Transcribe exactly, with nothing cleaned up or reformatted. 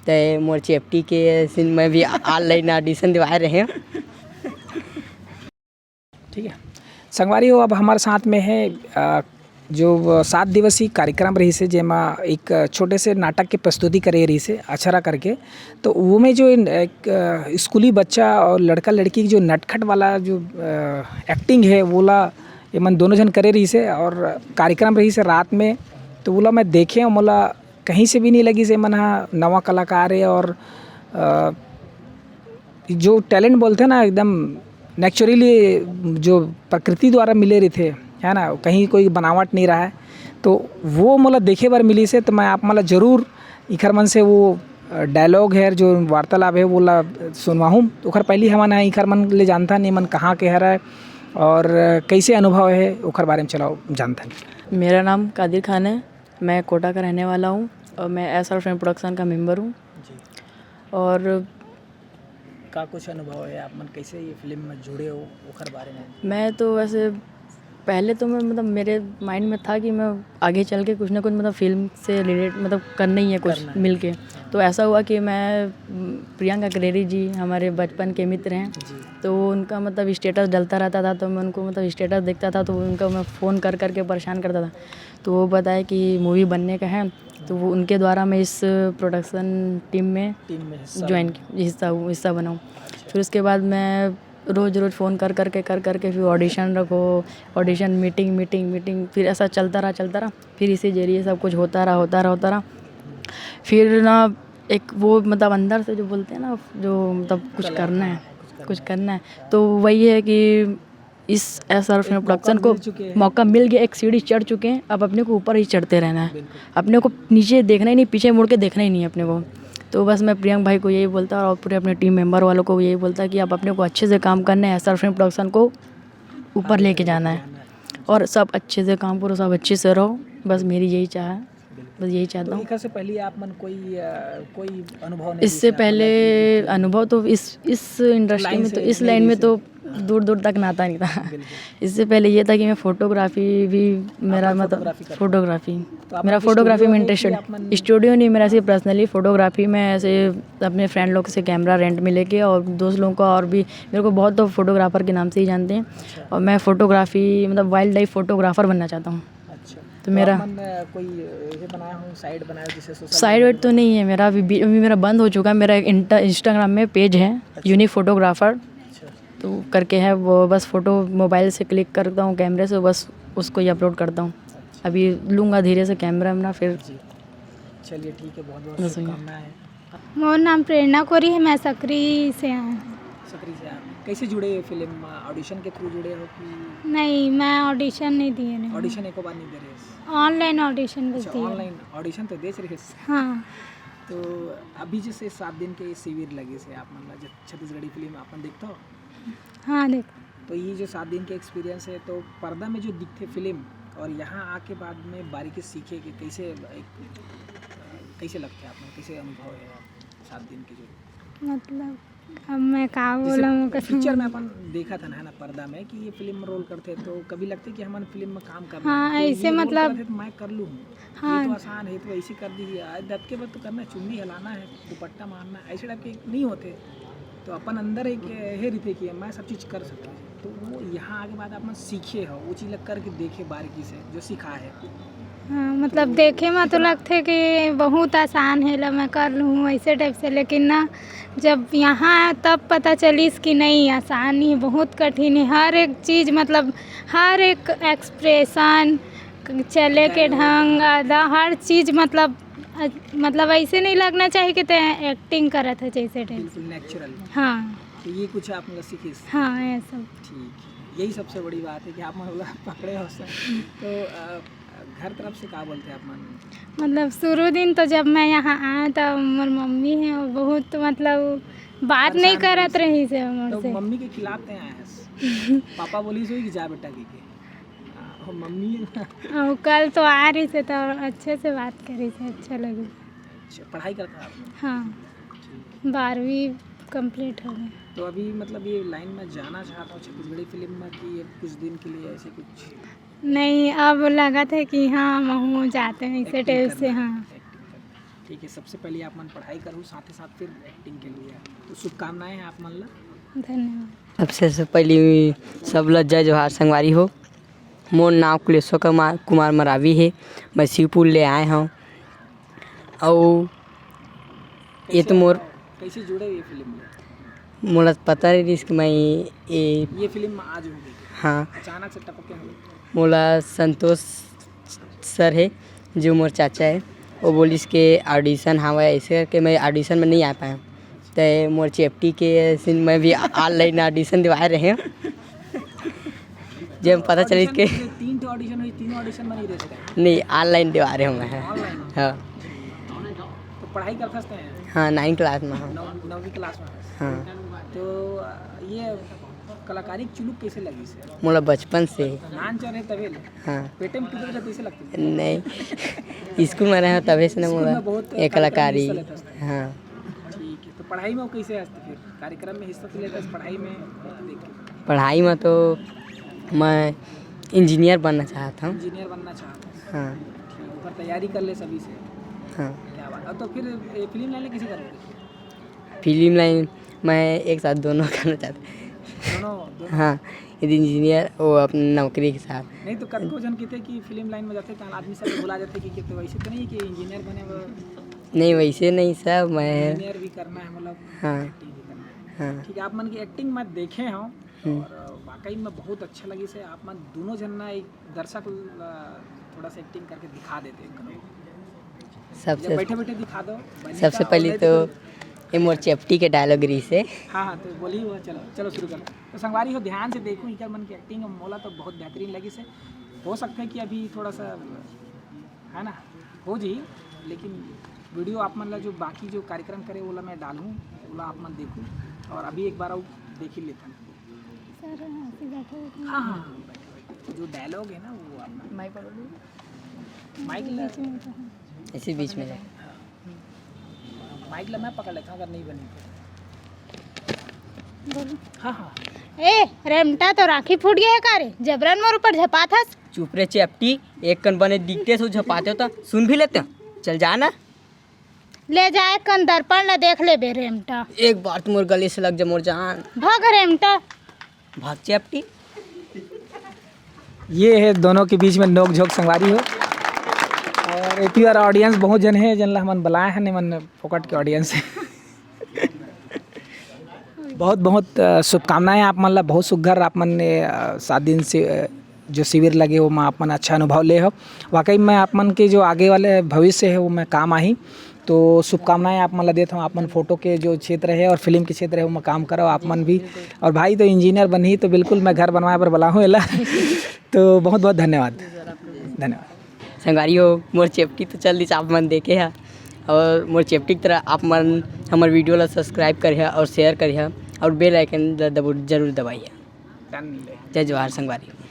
ते मोर चेपटी के scene में भी online audition दिवाए रहे। ठीक है, संगवारी हो, अब हमारे साथ में है, अ, जो सात दिवसीय कार्यक्रम रहिस हे, जेमा एक छोटे से नाटक के प्रस्तुति करे रहिस हे, अछरा करके। तो वो में जो इन-, एक, अ, स्कूली बच्चा और लड़का लड़की के जो नटखट वाला जो, अ, acting है, वोला एमन दोनों झन करे रहिस हे और कार्यक्रम रहिस हे रात में, तो वोला मैं देखे हूँ, मोला कहीं से भी नहीं लगिस हे, एमन हा नवा कलाकार हे और, अ, जो talent बोलथे ना, एकदम naturally जो प्रकृति द्वारा मिले रहिथे, है ना, कहीं कोई बनावट नहीं रहा है, तो वो मोला देखे बर मिलिस हे। तो मैं आप मन ला जरूर इखर मन से वो, अ, dialogue है, जो वार्तालाप है, वो ला सुनवाहूँ। ओखर पहली हमन ह इखर मन ले जानथन, एमन कहाँ के हरय और कैसे अनुभव है, ओखर बारे में चलाओ जानथन। मेरा नाम कादिर खान है, मैं कोटा का रहने वाला हूँ और मैं एस आर फिल्म प्रोडक्शन का मेंबर हूँ। जी। और का कुछ अनुभव है, आप मन कैसे ये फिल्म में जुड़े हो, ओखर बारे में? मैं तो वैसे पहले तो मैं, मतलब, मेरे mind में था कि मैं आगे चल के कुछ ना कुछ, मतलब, फिल्म से relate, मतलब, करना ही है कुछ करना है। मिलके। हाँ। तो ऐसा हुआ कि मैं, उम, प्रियंका करेरी जी हमारे बचपन के मित्र हैं, जी। तो वो उनका, मतलब, status डलता रहता था, तो मैं उनको, मतलब, status देखता था, तो उनका मैं फ़ोन कर करके परेशान करता था। तो वो बताए कि movie बनने का है, तो वो उनके द्वारा मैं इस production team में टीम में हिस्सा ज्वाइन बना। की, हिस्सा हूँ, हिस्सा बनाऊँ। अच्छा। फिर उसके बाद मैं रोज़ रोज़ फ़ोन कर करके, कर करके फिर audition रखो, audition, meeting, meeting, meeting, फिर ऐसा चलता रहा, चलता रहा। फिर इसी जरिए सब कुछ होता रहा, होता रहा, होता रहा। फिर ना एक वो, मतलब, अंदर से जो बोलते हैं ना, जो, मतलब, कुछ कला, करना है, हाँ, कुछ करना कुछ है। करना है, तो वही है कि इस एस आर फिल्म एक मौका प्रोडक्शन को मिल चुके हैं। मौका मिल गया, एक सीढ़ी चढ़ चुके हैं, अब अपने को ऊपर ही चढ़ते रहना है। बिल्कुल। अपने को नीचे देखना ही नहीं, पीछे मुड़ के देखना ही नहीं है अपने को। तो बस मैं प्रियंक भाई को यही बोलता और पूरे अपने टीम मेंबर वालों को यही बोलता कि आप अपने को अच्छे से काम करना है, एस आर फिल्म प्रोडक्शन को ऊपर लेके जाना है और सब अच्छे से काम करो, सब अच्छे से रहो, बस मेरी यही चाह है, बस यही चाहता तो हूँ। एकर से पहले आप मन कोई, अ, कोई अनुभव नहीं इससे रहिस हे आप मन पहले ला कि अनुभव तो इस, इस इंडस्ट्री लाइन में तो, से इस नहीं लाइन में रहिस तो हे। दूर दूर तक नाता नहीं था। बिल्कुल। इससे पहले ये था कि मैं फोटोग्राफी भी, मेरा, मतलब, फोटोग्राफी करते हो? फोटोग्राफी, तो आपका मेरा कोई फोटोग्राफी स्टूडियो में है कि इंटरेस्ट, आप मन स्टूडियो नहीं, मेरा सिर्फ पर्सनली फोटोग्राफी में ऐसे अपने फ्रेंड लोग से कैमरा रेंट में लेके और दोस्त लोगों का, और भी मेरे को बहुत तो फोटोग्राफर के नाम से ही जानते हैं। अच्छा। और मैं फोटोग्राफी, मतलब, वाइल्ड लाइफ फोटोग्राफर बनना चाहता हूँ। अच्छा। तो तो मेरा आप मन, अ, कोई, अ, ये बनाया हो, साइट बनाया हो जिसे सोशल साइट मीडिया वाइट पे तो नहीं है मेरा, अभी बी-, अभी मेरा बंद हो चुका है। मेरा एक इंटा-, इंस्टाग्राम में पेज है, अच्छा। यूनिक फोटोग्राफर, अच्छा। तो करके है वो, बस फोटो मोबाइल से क्लिक करता हूँ कैमरे से, बस उसको ही अपलोड करता हूँ। अच्छा। अभी लूँगा धीरे से कैमरा में ना फिर। जी। चलिए ठीक है, बहुत बहुत बस भैया। शुभकामनाएं। मोर नाम प्रेरणा कोरी है, मैं सकरी से आया हूँ। सकरी से आया। कैसे जुड़े ये फिल्म? ऑडिशन के थ्रू जुड़े हो कि? नहीं, मैं ऑडिशन नहीं दिए नहीं। ऑडिशन एको बार नहीं दे रहे? ऑनलाइन ऑडिशन बस अच्छा, दिए। ऑनलाइन ऑडिशन तो दे रहे। हाँ। तो अभी जैसे सात दिन के शिविर लगे से आप मन ला, जब छत्तीसगढ़ी फिल्म आप मन देखता हो? हाँ, देख। तो ये जो सात दिन के एक्सपीरियंस है, तो पर्दा में जो दिखते फिल्म और यहाँ आके बाद में बारीकी सीखे के कैसे एक, कैसे लगते हैं आप मन, कैसे अनुभव है आप सात दिन के जो? मतलब, अब मैं का जैसे बोलूँ, कसम। पिक्चर में अपन देखा था ना, है ना, पर्दा में कि ये फिल्म में रोल करते तो कभी लगते कि हमन फिल्म में काम करना हाँ, है, तो ऐसे ये रोल मतलब करते तो मैं कर लूँ, ये हाँ। तो आसान है, तो ऐसे कर दी, आज दबके बाद तो करना, चुन्नी हिलाना है, दुपट्टा मारना, ऐसे टाइप के नहीं होते। तो अपन अंदर एक हे रहिथे कि मैं सब चीज़ कर सकता हूँ। तो वो यहाँ आके बाद आप मन सीखे हो, वो चीज़ ला करके देखे बारीकी से, जो सिखाए हे। हाँ, मतलब देखे में तो लगथे कि बहुत आसान हे ला मैं कर लूँ ऐसे टाइप से, लेकिन ना, जब यहाँ आए तब पता चलिस कि नहीं, आसान नहीं, बहुत कठिन है। हर एक चीज़, मतलब हर एक एक्सप्रेशन, चले के डायलॉग। ढंग, अदा, हर चीज़, मतलब अ, मतलब ऐसे नहीं लगना चाहिए कि ते एक्टिंग करत है जैसे टाइप। बिल्कुल नेचुरल। हाँ। तो ये कुछ आप मतलब सीखिस? हाँ, ये सब। ठीक है, यही सबसे बड़ी बात है कि आप मतलब पकड़े हो सब। तो, अ, घर तरफ से का बोलते हैं आप मन? मतलब शुरू दिन तो जब मैं यहाँ आया तो मोर मम्मी है, वो बहुत, मतलब बात नहीं परेशान करत रहिस। रहिस है हमर तो से। मम्मी के खिलाफ ते आए हैं? पापा बोलिस होही कि जा बेटा कह के। हाँ, मम्मी। हाँ, कल तो आ रहिस हे तो अच्छे से बात करिस हे, अच्छा लगे। अच्छा, पढ़ाई करता है आप? हाँ, ठीक। बारहवीं कंप्लीट हो गई। तो अभी मतलब ये लाइन में जाना चाहता हूँ छत्तीसगढ़ी फिल्म में कि ये कुछ दिन के लिए ऐसे कुछ? नहीं, अब लगत हे कि हाँ, महूँ जाते हैं इसे एक्टिंग टाइप से, करना, हाँ। एक्टिंग करना। ठीक है, सबसे पहले आप मन पढ़ाई करो, साथ ही साथ फिर एक्टिंग के लिए। तो शुभकामनाएं हैं आप मन ला। धन्यवाद। सबसे, सबसे पहली सब ला जय जोहार संगवारी हो। मोर नाम कुलेश्वर कुमार, कुमार मरावी हे। मैं शिवपुर ले आए हूँ। अउ ये तो मोर कैसे जुड़े ये फिल्म में? मोला पता नहीं रिहिस कि मैं ये ये फिल्म आज हो गई। हाँ। अचानक से टपक के हो गई। मोला संतोष सर हे, जो मोर चाचा हे, वो बोलिस के ऑडिशन हावय, ऐसे करके मैं ऑडिशन में नहीं आ पाया। ते मोर चेपटी के सीन में भी ऑनलाइन ऑडिशन दिवाए रहे हूँ। जब पता चलिस के तीन ठो ऑडिशन हुई, तीनों ऑडिशन में नहीं रह सका। नहीं, ऑनलाइन दिवा रहे हूँ मैं। ऑनलाइन? हाँ। तो पढ़ाई करथस ते? हाँ, नाइन क्लास में हूँ। नौ-, नौवीं क्लास में हस। हाँ। तो ये कलाकारी के चुलुक कैसे लगिस? मोला बचपन से। नान चोर है तबे ले? हाँ। पेटे में कूदत रहे तैसे लगते? नहीं। स्कूल में रहे तबे से ना स्कूल मोला में बहुत ये कार्यक्रम में कलाकारी। हिस्सा लेता था। हाँ। ठीक है, तो पढ़ाई में वो कैसे हस फिर? कार्यक्रम में हिस्सा तो लेता है, पढ़ाई में देख के? पढ़ाई में तो मैं इंजीनियर बनना चाहता हूँ। इंजीनियर बनना चाहता हूँ। हाँ। ठीक, ओकर तैयारी कर ले सभी से। हाँ। क्या बात। और तो फिर ये फिल्म लाइन किसी कर रहे? फिल्म लाइन मैं एक साथ दोनों करना चाहता हूँ। दोनों, दोनों? हाँ, यदि इंजीनियर वो अपने नौकरी के साथ। नहीं तो कतको जन कहते कि फिल्म लाइन में जाते तो आदमी सब भुला जाते कि, कि तो वैसे तो नहीं कि इंजीनियर बने वो। नहीं, वैसे नहीं सर, मैं इंजीनियर भी करना है, मतलब हाँ। एक्टिंग भी करना है। हाँ। ठीक है, आप मन की एक्टिंग मैं देखे हूँ हम्म। और वाकई में बहुत अच्छा लगिस हे। आप मन दोनों जन ना एक दर्शक ला थोड़ा सा एक्टिंग करके दिखा देते हैं करो। सबसे जब बैठे बैठे दिखा दो, बनी सबसे का पहले और तो नहीं तो ये मोर चेपटी के डायलॉग रहिस हे। हाँ, हाँ, तो बोलिए वो, चलो, चलो शुरू करो। तो संगवारी हो, ध्यान से देखो, इनकर मन की एक्टिंग मोला तो बहुत बेहतरीन लगिस हे। हो सकता है कि अभी थोड़ा सा, है ना, हो जी, लेकिन वीडियो आप मन ला जो बाकी जो कार्यक्रम करे, ओला मैं डालूँ, ओला आप मन देखो। और अभी एक बार और देख ही लेते हैं। सर, ऐसे बैठे हुए हाँ, हाँ, हाँ, बैठो, बैठो। जो डायलॉग है ना, वो आप माइक पकड़ लो। माइक ला बीच में तो है। इसी बीच में। माइक ला मैं पकड़ लेता हूँ, अगर नहीं बनी तो। बोलो। हाँ, हाँ। ए, रेमटा तो राखी फूट गया है का रे? जबरन मोर ऊपर झपात हस। चुप रे चेपटी, एक कन बने दिखते सो झपाते हो तो सुन भी लेते हो। चल जा ना। ले जा एक कन दर्पण ला देख लेबे रेमटा। एक बार तो मोर गले से लग जा मोर जान। भाग रेमटा। भाग चेपटी। ये है दोनों के बीच में नोक झोंक संगवारी हो। और एती बार ऑडियंस बहुत जन है, जन ला हमन बलाए हैं, मन फोकट के ऑडियंस है। बहुत बहुत, अ, शुभकामनाएं आप मन ला, बहुत सुघर आप मन ने, अ, सात दिन से, अ, जो शिविर लगे, वो में आप मन अच्छा अनुभव ले हो। वाकई में आप मन के जो आगे वाले भविष्य है, वो में काम आही। तो शुभकामनाएं आप मन ला देत हूँ। आप मन फोटो के जो क्षेत्र है और फिल्म के क्षेत्र है, वो में काम करो आप मन भी। और भाई तो इंजीनियर बनही, तो बिल्कुल मैं घर बनवाए बर बलाहूँ एला। तो बहुत बहुत धन्यवाद। धन्यवाद। संगवारी हो, मोर चेपटी तो चल दिस, आप मन देखे हा, और मोर चेपटी की तरह आप मन हमर वीडियो ला सब्सक्राइब करिहा और शेयर करिहा और बेल आइकन ला दबो, जरूर दबाइहा। जय जोहार संगवारी हो।